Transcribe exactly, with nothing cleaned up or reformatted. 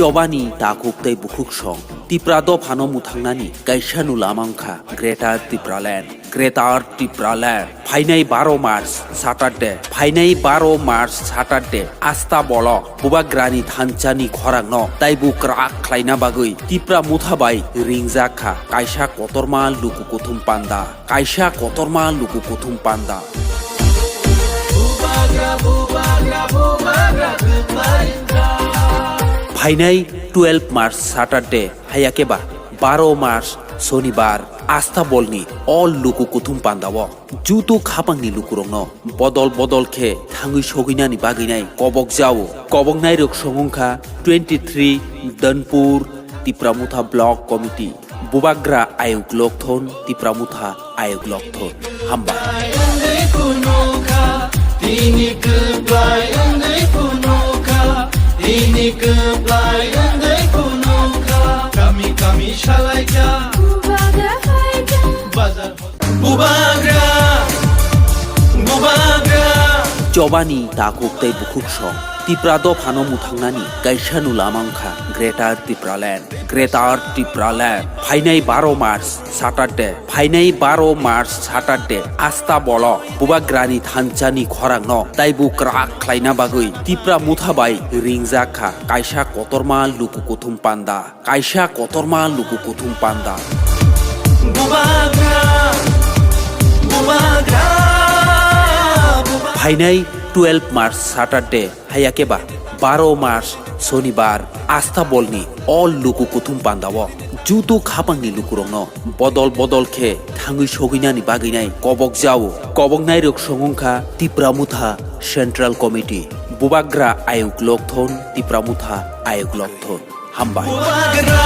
Chobani takhuk tei bukhuk song Tipra dophano mwthangnani kaisa no lama wngkha Greater Tipraland. Greater Tipraland. Phainai baro March Saturday, phainai baro March Saturday, asta bolo Bubagrani thanchani khorangno taibo kwrak khlaina bagwi Tipra Motha bai ringjak kha kaisa kotorma luku kuthum panda, kaisa kotorma luku kuthum panda. Phainai twelve March Saturday, hayakhe ba baro March Sonibar, asta bolni o luku kuthum pandao juto khapangni lukurokno bodol bodol khe thangwi sogwinani bagwinai kobok jao. Koboknairok song wngkha twenty three Danpur Tipra Motha Block Committee, Bubagra Ayuk Lokthon, Tipra Motha Ayuk Lokthon. Hambai. Tini kwplai wngwi phunukha, tini kwplai wngwi phunukha, kami kami salaikha. Bubagra phaikha. Bazar. Bubagra, Bubagra. Chobani takhuk tei bukhuk song Tipra dophano mwthangnani kaisa no lama wngkha Greater Tipraland. Greater Tipraland. Phainai baro March Saturday, phainai baro March Saturday, asta bolo Bubagrani thanchani khorangno taibo kwrak khlaina bagwi Tipra Motha bai ringjak kha kaisa kotorma luku kuthum panda, kaisa kotorma luku kuthum panda. Bubagra, Bubagra, Bubagra. Phainai twelve March Saturday, hayakhe ba baro March Sonibar, asta bolni o luku kuthum pandao juto khapangni lukurokno bodol bodol khe thangwi sogwinani bagwinai kobok jao. Koboknairok song wngkha Tipra Motha Central Committee, Bubagra Ayuk Lokthon, Tipra Motha Ayuk Lokthon. Hambai. Bubagra,